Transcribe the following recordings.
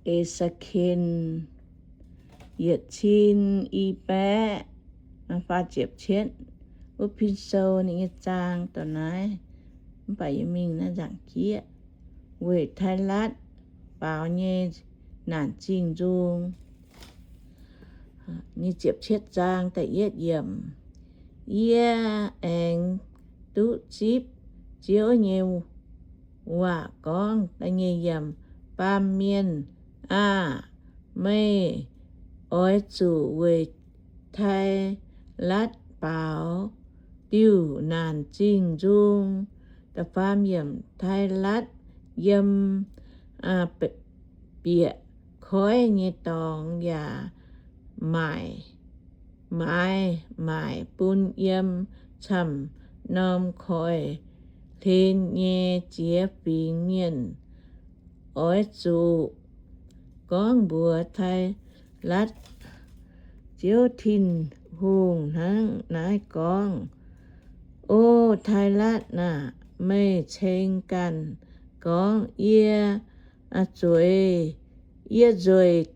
E^se^ken yietc cin i baeqv faah ziepc cietv. Wuov pin sou ninh nyei zaang dongh naaiv, mv baac yie mingh naaiv nzaangc jieqv. Weic Tailatv baaux nyei naanc zingh nzung. Nyic ziepc cietv zaang da'yietv yiemc. Yie aengx duqv zipv Ziouv nyei waac gorngv da'nyeic yiemc, Baamh mienh aah! Meih oix zuqc weic Tailatv baaux diuh naanc zingh nzung. Da'faam yiemc. Tailatv yiem bieqc koiv nyei dorngx yaac maaic, maaiz maaic bun yiem camv-norm koiv-hlen nyei ziex fingx mienh. Oix zuqc gorngv mbuox Tailatv, Ziouv Tin-Hungh hnangv naaiv gorngv, O Tailatv aah! Meih ceng ganh gorngv, Yie zueiz, yie zueiz,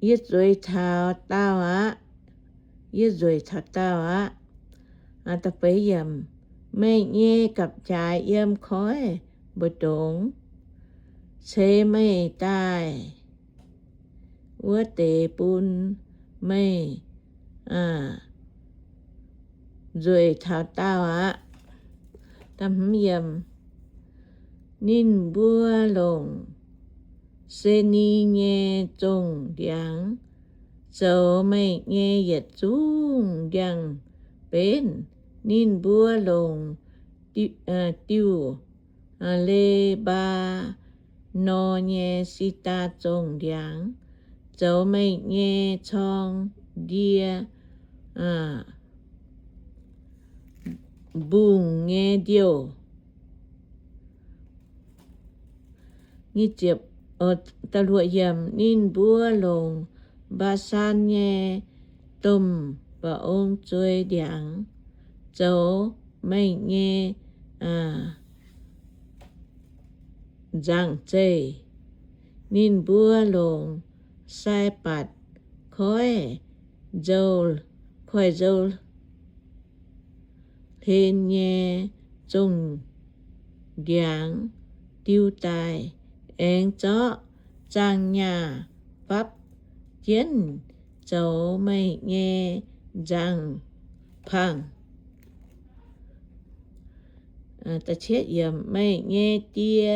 yie zueiz taux daauh aqv. Yie nzueic taux daauh aqv. Da'feix yiemc. Meih nyei gapv-jaaix yiem koiv mbu'ndongx, ceix meih daaih wuov deix bun meih nzueic taux daauh aqv. Da'hmz yiemc. Ninh mbuo longc Seni nyei zongh ndiangx zoux meih nyei yietc zungv ndiangx-benv. Ninh mbuo longc diuh, diuh Le^baa^norn nyei si^ndaa zongh ndiangx zoux meih nyei corng ndie mbungh nyei ndiouh. Ninh mbuo longc Mbaa^san nyei domh mba'ong zuei ndiangx zoux meih nyei nzangc zeih. Ninh mbuo longc Sai^mbatc koiv nzou, koiv-nzou hlen nyei zongh ndiangx diu daaih, aengx zorqv zaangh nyaah fapv jienv zoux meih nyei nzangc pangh. Meih nyei ndie,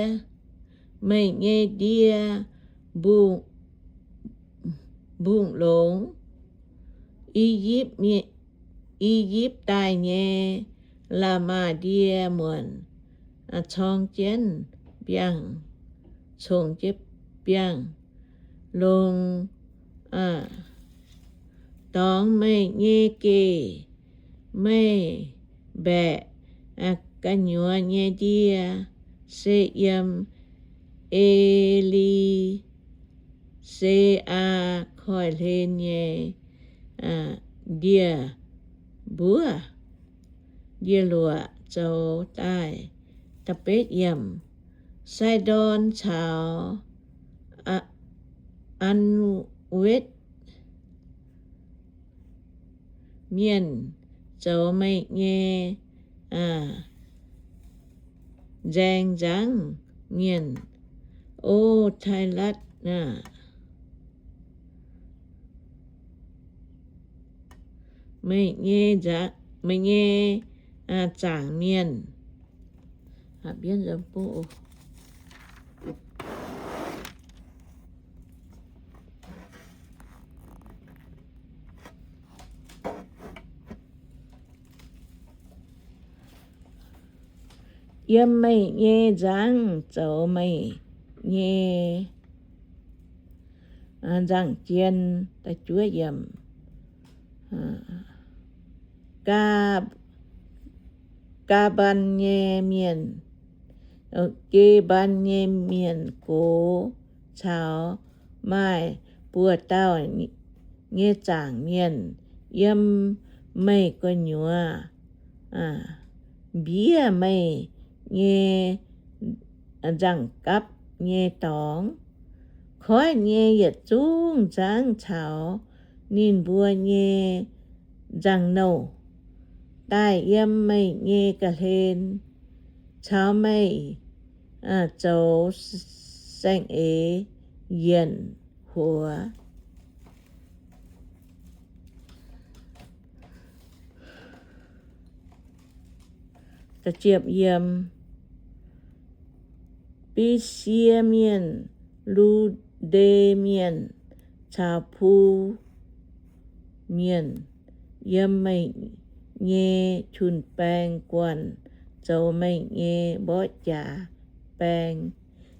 meih nyei ndie mbungh, mbungh longx. I^yipv mienh, I^yipv daaih nyei la'maah ndie muonc corng jienv biangh, congx jienv biangh, longc dorngx meih nyei geh. Meih mbaeqc gu'nyuoz nyei ndie se yiem E^li^se^aa koiv-hlen nyei ndie-mbuov, ndie-luoqc zoux daaih. Da'betv yiemc. Sai^ndorn caux An^wetv mienh zoux meih nyei nzaeng nzangv mienh. O Tailatv aah! Meih nyei nza-, meih nyei zaangc mienh. Yiem meih nyei nzangv zoux meih nyei nzangc jien. Da'juov yiemc. Gaa, Gaa^mban nyei mienh, Ge^mban nyei mienh gox caux maaih buoz-dauh nyei zaangc mienh yiem meih gu'nyuoz mbiev meih nyei nzangc gapv nyei dorngx. Koiv nyei yietc zungv nzangv caux ninh mbuo nyei nzangc-nouh daaih yiem meih nyei ga'hlen, caux meih zoux saeng-eix yienc huox. Bisie Mienh, Lude Mienh, caux Pu Mienh yiem meih nyei jun-baeng guanh zoux meih nyei mborqv jaax baeng.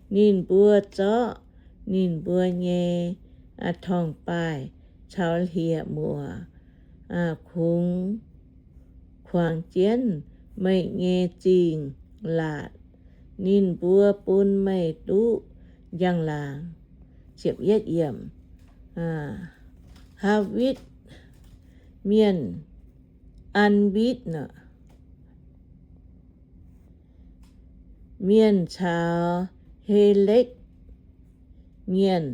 Ninh mbuo zorqv ninh mbuo nyei torngv-baaih caux hlieqv-muoc kungx kuangx jienv meih nyei zingh laatc. Ninh mbuo bun meih duqv njang-laangc. Hawitv Mienh, Anwitv Mienh caux Helekv Mienh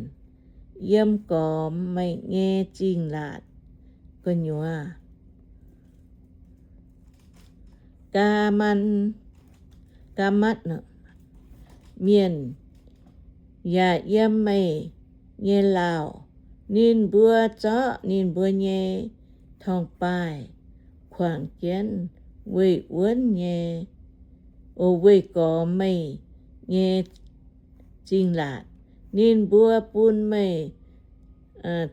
yiem gormx meih nyei zingh laatc gu'nyuoz. Gaa^matv Mienh yaac yiem meih nyei lauh. Ninh mbuo zorqv ninh mbuo nyei torngv-baaih kuangx jienv weih wuonv nyei, o, weih gormx meih nyei zingh laatc. Ninh mbuo bun meih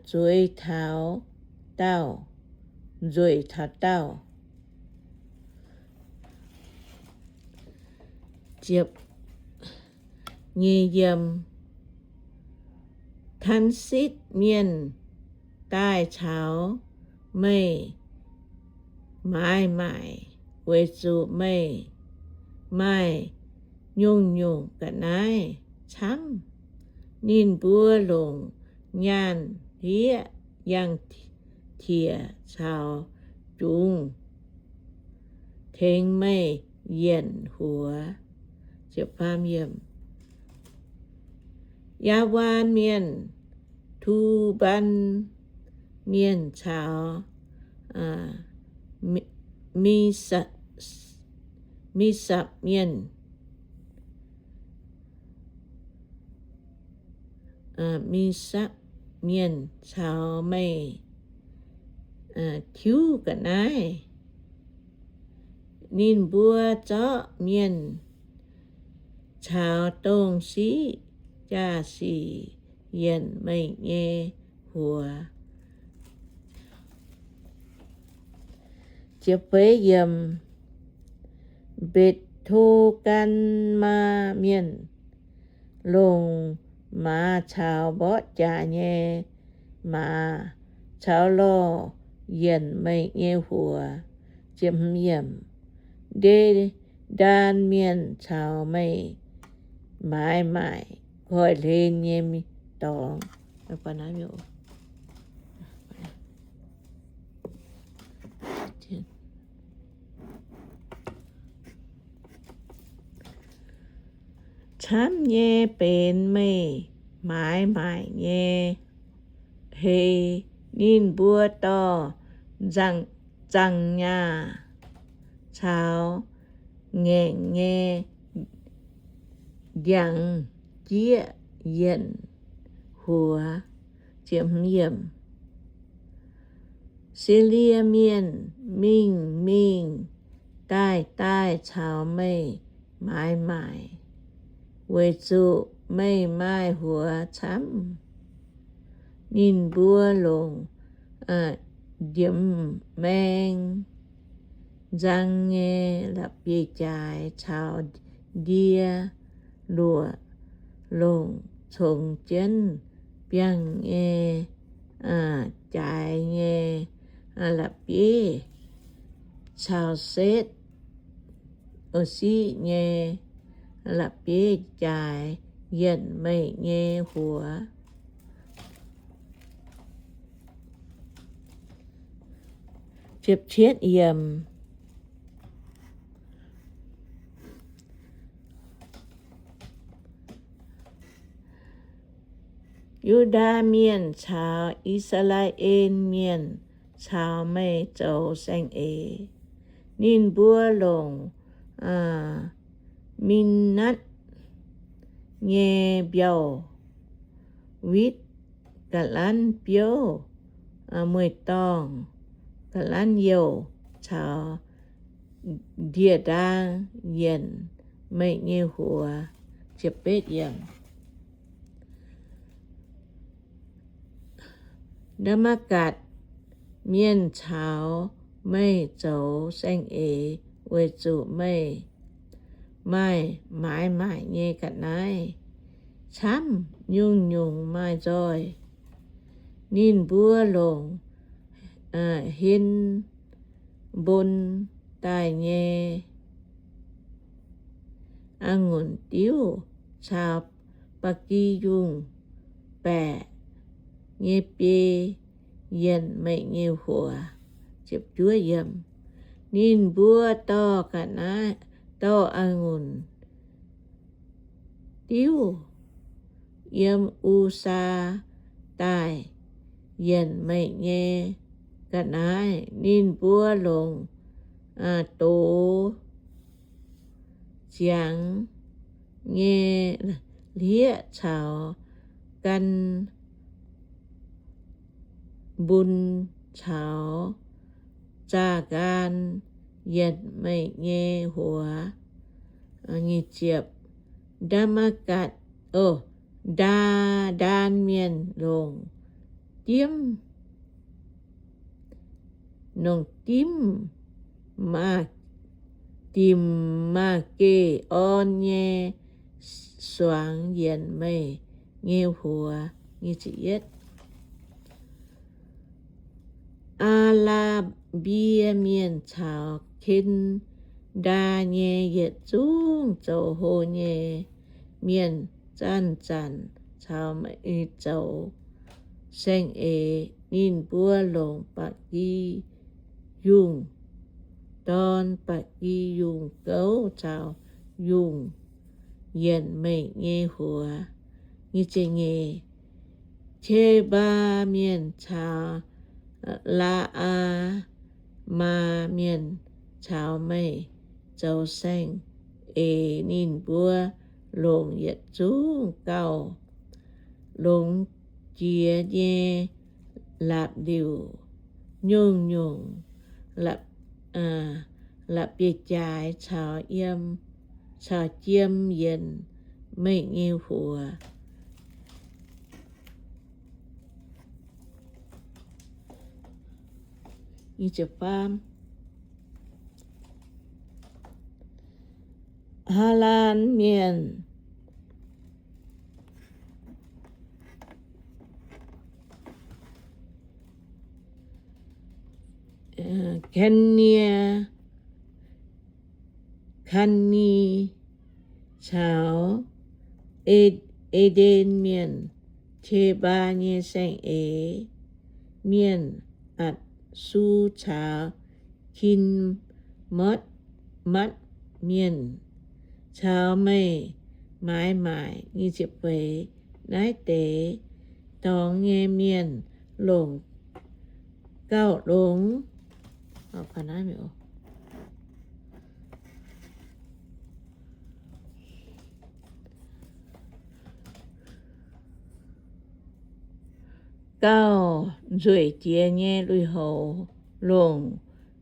zueiz taux daauh, nzueic taux daauh. Taanv Sitv Mienh daaih caux meih maaiz maaic, weic zuqc meih maaih nyungc-nyungc ga'naaiv camv. Ninh mbuo longc nyaanh hlieqv yangh tiec caux jungx tengx meih yienc huox. Yaawan Mienh, Tubaan Mienh caux Misapv Mienh, Misapv Mienh caux meih tiuv ga'naaiv. Ninh mbuo zorqv mienh caux dongh siqv jaa-sic yienc meih nyei huox. Mbetc^to^gan^maa Mienh longc maaz caux mborqv jaax nyei maaz caux lorh yienc meih nyei huox. Nde^ndaan Mienh caux meih maaiz maaic koiv-hlen nyei dorngx. Camv nyei benx meih maaiz maaic nyei hei. Ninh mbuo dorh zaangc nyaah caux ngaengc nyei ndiangx-jieqv yienc huox. Silie Mienh mingh mingh daaih daaih caux meih maaiz maaic, weic zuqc meih maaih huox camv. Ninh mbuo longc ndiemx maeng nzang nyei la'bieiv-jaaix caux ndie luoqc longc congx jienv biangh nyei jaaix nyei la'bieiv caux setv siqv nyei la'bieiv-jaaix yienc meih nyei huox. Yu^ndaa Mienh caux I^saa^laa^en Mienh caux meih zoux saeng-eix. Ninh mbuo longc Minatv nyei mbiauh witv ga'lanv biouv, mueiz-dorngh, ga'lanv youh caux ndie-ndaang yienc meih nyei huox. Ndaa^matv^gatc Mienh caux meih zoux saeng-eix weic zuqc meih maaih maaiz maaic nyei ga'naaiv camv, nyungc-nyungc maaih nzoih. Ninh mbuo longc Hen^mbon daaih nyei a'ngunc diuv caux ba'gi yungh baeqc nyei biei yienc meih nyei huox. Ninh mbuo dorh ga'naaiv, dorh a'ngunc diuv yiem U^saa daaih yienc meih nyei ga'naaiv. Ninh mbuo longc doz ziangx nyei hlieqv caux gan mbun caux zaah nqaam yienc meih nyei huox. Ndaa^matv^gatc, Ndaa, Ndaan Mienh longc diemv, longc dimv, dimc maa^ge^orn nyei suangx yienc meih nyei huox. Aa^laa^mbie Mienh caux Ken^ndaa nyei yietc zungv zoux hlo nyei mienh zanc-zanc caux meih zoux saeng-eix. Ninh mbuo longc ba'gi yungh dorn, ba'gi yungh gouv caux yungh yienc meih nyei huox. Qe^mbaa Mienh caux Laa^aa^maa Mienh caux meih zoux saeng-eix. Ninh mbuo longc yietc zungv gauh longx jiex nyei la'bieiv-liuc, nyungc-nyungc la'bieiv-jaaix caux yiem, caux jiem yienc meih nyei huox. Haalaan Mienh, Kan^nie, Kan^ni caux E^nden Mienh. Qe^mbaa nyei saeng-eix mienh, Apc^su caux Kin^motv^matv Mienh caux meih maaiz maaic. Naaiv deix dorngx nyei mienh longc gauh longx gauh nzueic jiex nyei lui-houx, longc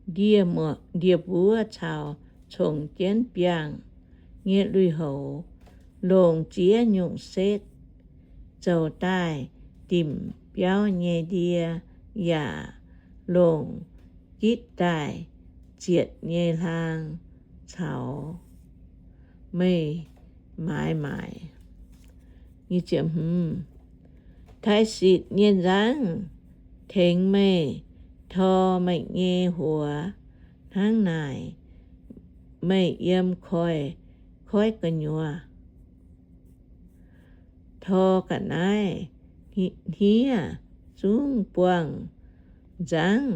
ndie-mbuov caux cong jienv biangh nyei lui-houx, longc ziex nyungc setv zoux daaih dimc biauv nyei ndie, yaac longc gitv daaih zietc nyei hlaang caux meih maaiz maaic. Taaix-Sitc nyei nzangv tengx meih tor meih nyei huox. Hnangv naaic, meih yiem koiv gu'nyuoz tor ga'naaiv hniev zungv buangh nzangv,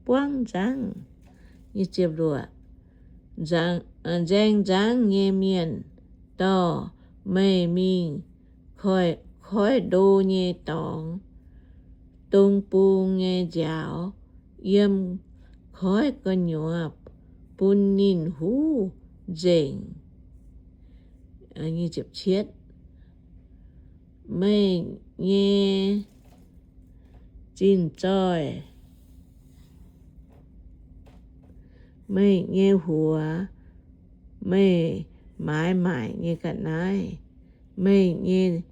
buangv nzangv. Nzaeng nzangv nyei mienh dorh meih mingh koiv, koiv ndo nyei dorngx, dong bung nyei nziaaux, yiem koiv gu'nyuoz bun ninh huv nzengc. Meih nyei zinh zoih, meih nyei huox, meih maaiz maaic nyei ga'naaiv, meih nyei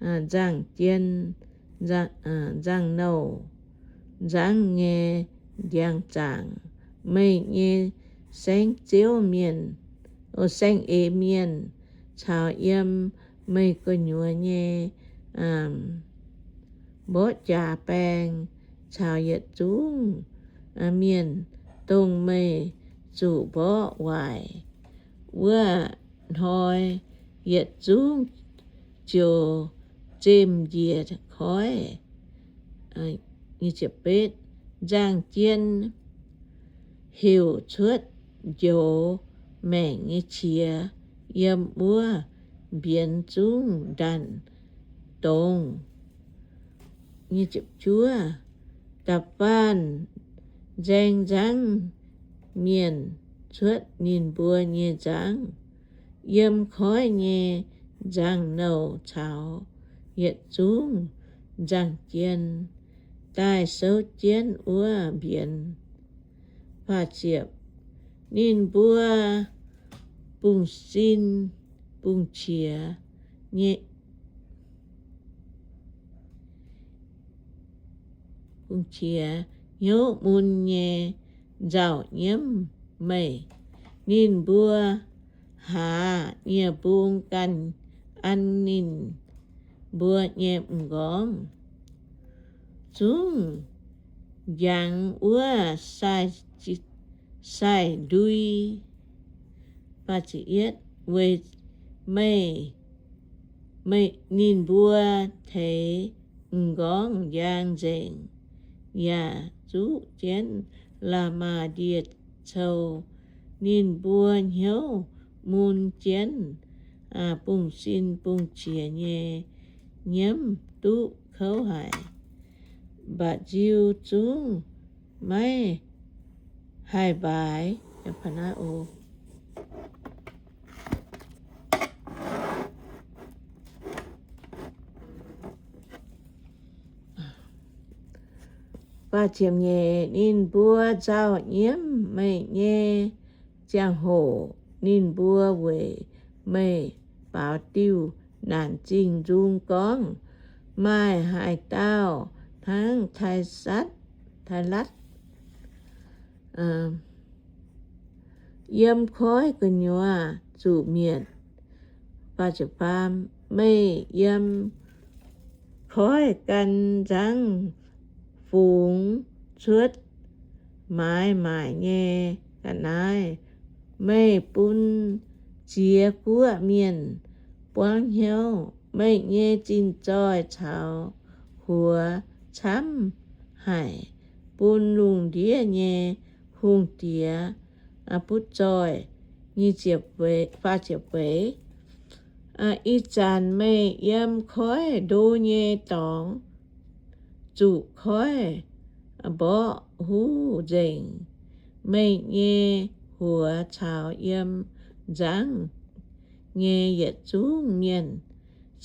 nzangh jien, nzangv-nouh, nzangv nyei ndiangx-zaangc, meih nyei saengv-ziouv mienh, saeng-eix mienh, caux yiem meih gu'nyuoz nyei mborqv jaax baeng, caux yietc zungv mienh, dongh meih zuqc mborqv waaic wuov hnoi, yietc zungv ziouc zemh njiec koiv. Nzangh jien heuc cuotv njoux maengc nyei qiex yiem wuov mbienx zungv ndanc dongz. Da'faanh nzaeng nzangv mienh cuotv ninh mbuo nyei nzangv, yiem koiv nyei nzangv-nouh caux yietc zungv nzangh jien daaih souv jienv wuov mbienx. Ninh mbuo bungx-sin bungx-qiex nyei, bungx-qiex hnyouv mun nyei nzauh nyiemv meih. Ninh mbuo haaz nie-mbung ganh an ninh mbuo nyei m'nqorngv, zungv njangx wuov sai-ndui. Weic meih, meih, ninh mbuo teix m'nqorngv njang nzengc, yaac zuqv jienv la'maah ndie-cou. Ninh mbuo hnyouv mun jienv bungx-sin bungx-qiex nyei nyiemv duqv kouv haic, mba'nziu zungv maiv haih mbaaix. Ninh mbuo nzauh nyiemv meih nyei ziangh hoc, ninh mbuo weic meih baaux diuh naanc zingh nzung gorngv, maaih haaix dauh hnangv Tailatv, Tailatv yiem koiv gu'nyuoz zuqc mietc. Meih yiem koiv gan nzangv fungx cuotv maaiz maaic nyei ga'naaiv. Meih bun ziex guoqv mienh buangv hnyouv. Meih nyei zinh zoih caux huox camv haic, bun lungh ndiev nyei hungh diex butv zoih. Ih zanc meih yiem koiv ndo nyei dorngx, zuqc koiv mborqv huv nzengc. Meih nyei huox caux yiem nzangv nyei yietc zungv mienh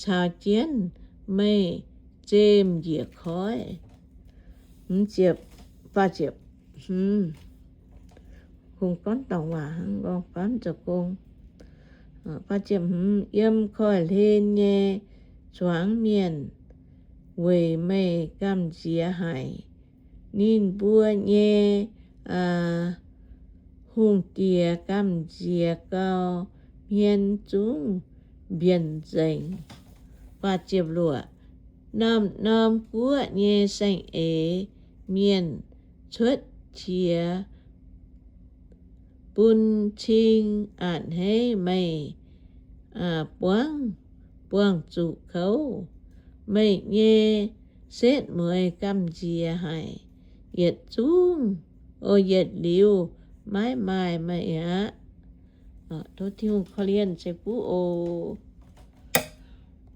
caux jienv meih zemh njiec koiv. Hungh gorngv dorngc waac hnangv, gorngv zoux gong. Yiem koiv-hlen nyei zuangx mienh weic meih gamh nziex haic. Ninh mbuo nyei hungh diex gamh nziex gau, hmien zungv mbienc nzengc. Norm-norm guoqv nyei saeng-eix mienh cuotv qiex bun cing a'hneiv meih buangv, buangh zuqc kouv. Meih nyei setv mueiz gamh nziex haic, yietc zungv, o, yietc liuz maiv maaih meih aqv. Tov Tin-Hungh korv-lienh ceix fuqv oc.